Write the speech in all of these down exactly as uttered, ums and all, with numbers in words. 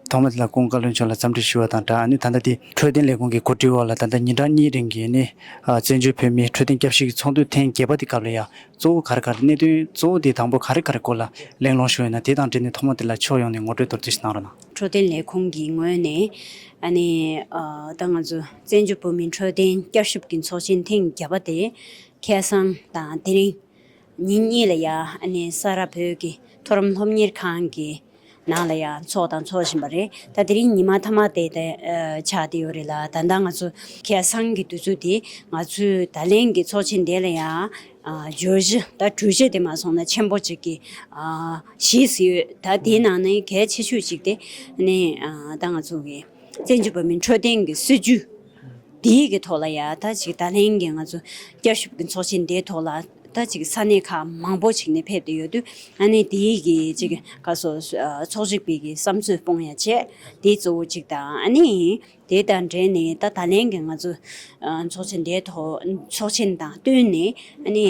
ཐོག་མ་དེ་ལ་ཀུན་དགའ་བློན་མཆོག་ལ་འཚམས་འདྲི་ཞུ་བ་དང་སྦྲགས། ཨ་ནི་ད་ལྟ་དེ་འཕྲོད་བསྟེན་ལས་ཁུངས་ཀྱི་གོ་སྒྲིག་འོག་ལ་ད་ལྟ་ཉིན་གྲངས་གཉིས་རིང་གི་ནི་ཨ་བཙན་བྱོལ་བོད་མིའི་འཕྲོད་བསྟེན་བསྐྱར་ཞིབ་ཀྱི་ཚོགས་འདུ་ཐེངས་བརྒྱད་པ་དེ་སྐབས་ལ་ཡང་གཙོ་བོ་ག་རེ་ག་རེ། གནད་དོན་གཙོ་བོ་དེ་དང་པོ་ག་རེ་ག་རེ་སྐོར་ལ་གླེང་སློང་ཞུས་ཡོད་ན། དེ་དང་འབྲེལ་ནས་ཐོག་མ་དེ་ལ་ཕྱོགས་ཡོངས་ནས་ངོ་སྤྲོད་མདོར་བསྡུས་ཤིག་གནང་རོགས་གནང་། འཕྲོད་བསྟེན་ལས་ཁུངས་ཀྱི་ངོས་ནས་ཨ་ནི་ཨ་ད་ང་ཚོ་བཙན་བྱོལ་བོད་མིའི་འཕྲོད་བསྟེན་བསྐྱར་ཞིབ་ཀྱི་ཚོགས་ཆེན་ཐེངས་བརྒྱད་པ་དེ་ཁ་སང་དང་དེ་རིང་ཉིན་གཉིས་ལ་ཡ་ཨ་ནི་ས་རཱ་བོད་ཀྱི་མཐོ་རིམ་སློབ་གཉེར་ཁང་གི་ནང་ལ་ཡང་འཚོགས་དང་འཚོགས་བཞིན་པ་རེད། ད་དེ་རིང་ཉི་མ་མཐའ་མ་དེ་དེ་ཨ་ཆགས་བསྡད་ཡོད་རེད་ལ། ད་ལྟ་ང་ཚོ་ཁ་སང་གི་དུས་ཚོད་དེ་ང་ཚོའི་ད་ལན་གྱི་ཚོགས་ཆེན་དེ་ལ་ཡང་ཨ་བརྗོད་གཞི་ད་གྲོས་གཞི་དེ་མ་སོང་ན་ཆེན་པོ་གཅིག་གི་ཨ་བཞི་ཟིན་ཡོད། ད་དེའི་ནང་ནས་གལ་ཆེ་ཤོས་གཅིག་དེ་ནི་ཨ་ད་ང་ཚོ་གི་བཙན་བྱོལ་བོད་མིའི་འཕྲོད་བསྟེན་གྱི་སྲིད་ཇུས་དེའི་གི་ཐོག་ལ་ཡ་ད་ཅིག་ད་ལན་གྱི་ང་ཚོ་བསྐྱར་ཞིབ་ཀྱི་ཚོགས་ཆེན་དེའི་ཐོག་ལ་ད་ཅིག་ས་གནས་ཁག་མང་པོ་ཅིག་ནས་ཕེབས་བསྡད་ཡོད་དུས། ཨ་ནི་དེའི་གི་ཅིག་ག་སོ་ཚོགས་ཞུགས་པའི་གི་བསམ་ཚུལ་སྤོང་ཡ་བྱས། དེ་གཙོ་བོ་གཅིག་དང་། ཨ་ནི་དེ་དང་འབྲེལ་ནས་ད་ད་ལན་གྱི་ང་ཚོ་ཚོགས་ཆེན་དེའི་ཐོག་ཚོགས་ཆེན་དང་བསྟུན་ནས་ཨ་ནི་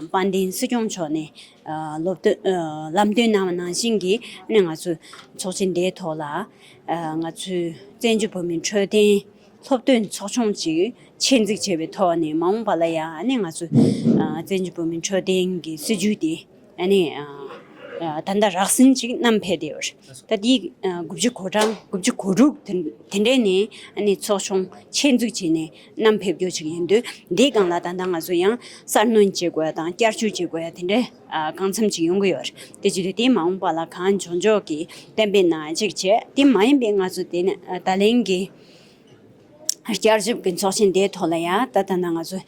དཔལ་ལྡན་སྲིད་སྐྱོང་མཆོག་ནས་སློབ་སྟོན་ལམ་སྟོན་གནང་བ་ནང་བཞིན་གྱི་ཨ་ནི་ང་ཚོ་ཚོགས་ཆེན་དེའི་ཐོག་ལ་ང་ཚོའི་བཙན་བྱོལ་བོད་མིའི་འཕྲོད་བསྟེན་སློབ་སྟོན་ཚོགས་ཆུང་ཅིག་ཆེད་འཛུགས་བྱས་པའི་ཐོག་ནས་མ་འོངས་པ་ལ་ཡང་ཨ་ནི་ང་ཚོ་ཨ་བཙན་བྱོལ་བོད་མིའི་འཕྲོད་བསྟེན་གྱི་སྲིད་ཇུས་དེ་ཨ་ནི་ཨ་ད་ལྟ་རགས་ཟིན་ཅིག་བསྣམས་ཕེབས་བསྡད་ཡོད་རེད། ད་དེ་ཨ་དགུ་བཅུ་གོ་གྲངས་དགུ་བཅུ་གོ་དྲུག་དེ་དེ་འདྲས་ནས་ཨ་ནི་ཚོགས་ཆུང་ཆེད་འཛུགས་བྱས་ནས་བསྣམས་ཕེབས་རྒྱུ་ཅིག་ཡིན་དུས། འདིའི་སྒང་ལ་ད་ལྟ་ང་ཚོ་ཡང་གསར་སྣོན་བྱེད་དགོས་ཡ་དང་བསྐྱར་བཅོས་བྱེད་དགོས་ཡ་དེ་འདྲས་ཨ་གང་འཚམ་ཅིག་ཡོང་གི་ཡོད་རེད། དེ་བྱེད་དུས་དེ་མ་འོངས་པ་ལ་གང་མགྱོགས་མགྱོགས་ཀྱིས་གཏན་འབེབས་གནང་ཡ་ཅིག་བྱས། དེ་མ་ཡིན་པའི་ང་ཚོ་དེ་ནས་ཨ་ད་ལན་གྱི་བསྐྱར་ཞིབ་ཀྱི་ཚོགས་ཆེན་དེའི་ཐོག་ལ་ཡང་ད་ལྟ་ན་ང་ཚོ་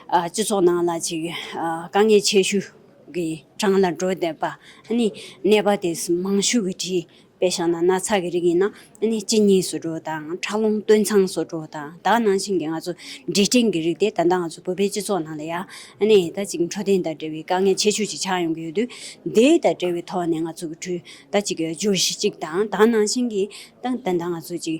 ཨ་སྤྱི་ཚོགས་ནང་ལ་ཅིག་ཨ་དཀའ་ངལ་ཆེ་ཤོས་ཀྱི་གྲངས་ལ་འགྲོ་བསྡད་པ། ཨ་ནི་ནད་པ་དེ་མང་ཤོས་ཀྱི་གྲས་དཔེ་བཞག་ན་ན་ཚ་གི་རིགས་ཡིན་ན་ཨ་ནི་གཅིན་སྙི་བཟོ་འདྲ་དང་ཁྲག་རླུང་སྟོད་འཚངས་བཟོ་འདྲ་དང་། ད་ནང་བཞིན་གྱི་ང་ཚོ་འབྲས་སྐྲན་གྱི་རིགས་དེ་ད་ལྟ་ང་ཚོ་བོད་པའི་སྤྱི་ཚོགས་ནང་ལ་ཡང་ཨ་ནི་ད་ཅིག་འཕྲོད་བསྟེན་དང་འབྲེལ་བའི་དཀའ་ངལ་ཆེ་ཤོས་ཅིག་ཆགས་ཡོང་གི་ཡོད་དུས། དེ་དང་འབྲེལ་བའི་ཐོག་ནས་ང་ཚོ་གི་གྲོས་ད་ཅིག་བརྗོད་གཞི་གཅིག་དང་། ད་ནང་བཞིན་གྱི་ད་ད་ལྟ་ང་ཚོ་ཅིག་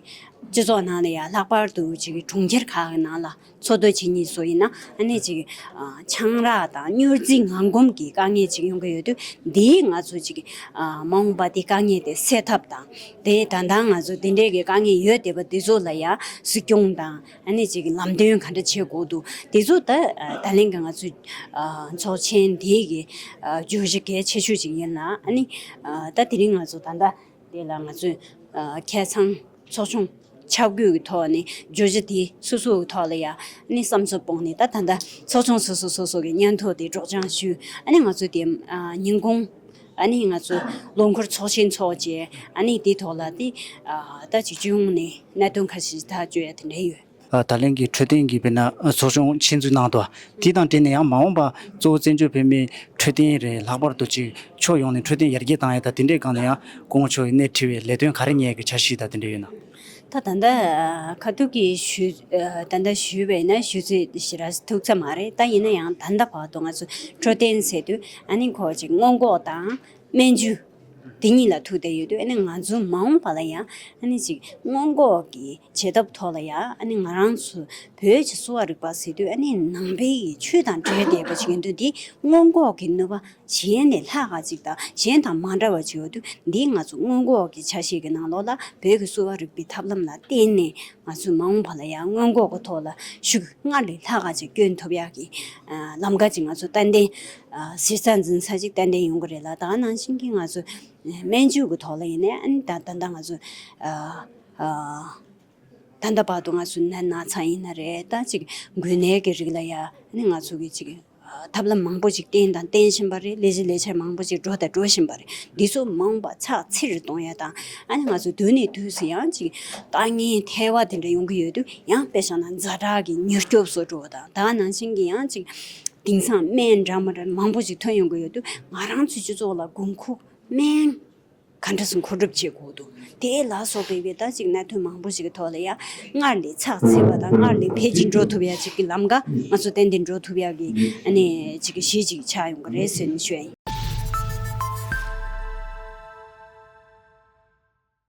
སྤྱི་ཚོགས་ནང་ལ་ཡང་ལྷག་པར་དུ་ཅིག་གྲོང་ཁྱེར་ཁག་གི་ནང་ལ་འཚོ་སྡོད་བྱེད་མཁན་ཚོ་ཡིན་ན་ཨ་ནི་ཅིག་ཨ་ཆང་རག་དང་མྱུར་རྫི་ངང་གོམས་ཀྱི་དཀའ་ངལ་ཅིག་ཡོང་གི་ཡོད་དུས། འདིའི་ང་ཚོ་ཅིག་ཨ་མ་འོངས་པ་དེ་དཀའ་ངལ་དེ་སེལ་ཐབས་དང་། དེ་ད་ལྟ་ང་ཚོ་དེ་འདྲའི་གི་དཀའ་ངལ་ཡོད་བསྡད་པ་དེ་ཚོ་ལ་ཡང་གཟིགས་སྐྱོང་དང་ཨ་ནི་ཅིག་ལམ་སྟོན་ག་འདྲ་བྱེད་དགོས་འདུག་དེ་ཚོ་ད་ཨ་ད་ལན་གྱི་ང་ཚོ་ཨ་ཚོགས་ཆེན་དེའི་གི་ཨ་བརྗོད་གཞི་གལ་ཆེ་ཤོས་ཅིག་ཡིན་ལ། ཨ་ནི་ཨ་ད་དེ་རིང་ང་ཚོ་ད་ལྟ་དེ་ལ་ང་ཚོས་ཨ་ཁ་སང་ཚོགས་ཆུང་ཆ་བགོས་ཀྱི་ཐོག་ནས་བརྗོད་གཞི་དེ་སོ་སོ་གི་ཐོག་ལ་ཡ་ཨ་ནི་བསམ་ཚུལ་སྤུངས་ནས། ད་ད་ལྟ་ཚོགས་ཆུང་སོ་སོ་སོ་སོ་གི་སྙན་ཐོ་དེ་སྒྲོག་སྦྱང་ཞུས། ཨ་ནི་ང་ཚོ་དེ་ཨ་ཉིན་གུང་ཨ་ནི་ང་ཚོ་ལོ་འཁོར་ཚོགས་ཆེན་ཚོགས་རྗེས་ཨ་ནི་དེ་ཐོག་ལ་དེ་ཨ་ད་ཅིག་སྤྱི་ཡོངས་ནས་གནད་དོན་ཁ་ཤས་ཐག་གཅོད་ཡ་དེ་འདྲ་ཡོད། ཨ་ད་ལན་གྱི་འཕྲོད་བསྟེན་གྱི་དཔེར་ན་ཚོགས་ཆུང་ཆེད་འཛུགས་གནང་འདུག་དེ་དང་འབྲེལ་ནས་ཡང་མ་འོངས་པ་གཙོ་བོ་བཙན་བྱོལ་བོད་མིའི་འཕྲོད་བསྟེན་རེད། ལྷག་པར་དུ་ཅིག་ཕྱོགས་ཡོངས་ནས་འཕྲོད་བསྟེན་ཡར་རྒྱས་བཏང་ཡ་དང་དེ་འདྲའི་སྒང་ལ་ཡང་སྐུ་ངོ་མཆོག་གིས་སྣེ་ཁྲིད་པའི་ལས་དོན་ག་རེ་གཉེར་གྱི་འཆར་གཞི་དང་དེ་འདྲ་ཡོད་ན། ད་ད་ལྟ་ཁ་ཐུག་གིས་ཞུས་ད་ལྟ་ཞུས་པས་ན་ཞུ་ཚོད་ཞེ་དྲག་ཐུག་ཚར་མ་རེད། ད་ཡིན་ན་ཡང་ད་ལྟ་བར་དུ་ང་ཚོ་འཕྲོད་བསྟེན་ཟེར་དུས་ཨ་ནི་ཁོ་ཅིག་སྔོན་འགོག་དང་སྨན་བཅོས་དེ་གཉིས་ལ་ཐུག་བསྡད་ཡོད་དུས། ཨ་ནི་ང་ཚོ་མ་འོངས་པ་ལ་ཡང་ཨ་ནི་ཅིག་སྔོན་འགོག་གི་བྱེད་ཐབས་ཐོག་ལ་ཡང་ཨ་ནི་ང་རང་ཚོ་བོད་ཀྱི་གསོ་བ་རིག་པ་ཟེར་དུས་ཨ་ནི་ནང་པའི་ཆོས་དང་འབྲེལ་བསྡད་པ་ཞིག་ཡིན་དུས། འདི་སྔོན་འགོག་གི་ནུས་པ་གཞན་ལས་ལྷག་ག་ཅིག་དང་གཞན་དང་མ་འདྲ་བ་ཅིག་ཡོད་དུས། འདི་ང་ཚོ་སྔོན་འགོག་གི་ཆ་ཤས་ཀྱི་ནང་ལོགས་ལ་བོད་ཀྱི་གསོ་བ་རིག་པའི་ཐབས་ལམ་ལ་བརྟེན་ནས་ང་ཚོས་མ་འོངས་པ་ལ་ཡང་སྔོན་འགོག་གི་ཐོག་ལ་ཤུགས་སྔར་ལས་ལྷག་ག་ཅིག་བསྐྱོན་ཐུབ་ཡག་གི་ཨ་ལམ་ཁ་ཅིག་ང་ཚོ་ཏན་ཏན་ཨ་གཞི་རྩ་འཛིན་ས་ཅིག་ཏན་ཏན་ཡོང་གི་རེད་ལ། ད་ག་ནང་བཞིན་གྱི་ང་ཚོ་སྨན་བཅོས་ཀྱི་ཐོག་ལ་ཡིན་ནའི་ཨ་ནི་ད་ད་ལྟ་ང་ཚོ་ཨ་ཨ་ད་ལྟ་བར་དུ་ང་ཚོ་ན་ན་ཚ་ཡིན་ན་རེད། ད་ཅིག་འགོས་ནད་ཀྱི་རིགས་ལ་ཡ་ཨ་ནི་ང་ཚོ་གི་ཅིག་ཐབས་ལམ་མང་པོ་ཅིག་བསྟེན་དང་བསྟེན་བཞིན་པ་རེད། ལས་གཞི་ལས་འཆར་མང་པོ་ཅིག་འགྲོ་དང་འགྲོ་བཞིན་པ་རེད། འདི་ཚོ་མ་འོངས་པ་ཚགས་ཚུད་རུ་གཏོང་ཡ་དང་། ཨ་ནི་ང་ཚོ་དུས་ནས་དུས་སུ་ཡང་ཅིག་ལྟ་ངན་ཐལ་བ་དེ་འདྲ་ཡོང་གི་ཡོད་དུས། ཡང་དཔེ་བཞག་ན་ཛ་དྲག་གི་མྱུར་སྐྱོབ་བཟོ་འགྲོ་དང་། ད་ག་ནང་བཞིན་གྱི་ཡང་ཅིག་དེང་སང་སྨན་འདྲ་མི་འདྲ་མང་པོ་ཅིག་ཐོན་ཡོང་གི་ཡོད་དུས། ང་རང་ཚོའི་སྤྱི་ཚོགས་ལ་དགོས་མཁོ་སྨན་ག་འདྲ་སེ་མཁོ་སྒྲུབ་བྱེད་དགོས་འདུག་དེ་ལ་སོགས་པའི་ད་ཅིག་གནད་དོན་མང་པོ་ཞིག་གི་ཐོག་ལ་ཡ་སྔར་ལས་ཚགས་ཚུད་པ་དང་སྔར་ལས་འཕེལ་རྒྱས་འགྲོ་ཐུབ་ཡ་ཅིག་གི་ལམ་ཁ་ང་ཚོ་ཏན་ཏན་འགྲོ་ཐུབ་ཡ་གི་ཨ་ནི་ཅིག་གཞི་ཅིག་ཆགས་ཡོང་གི་རེད་ཟེར་ནས་ཞུ་ཡ་ཡིན།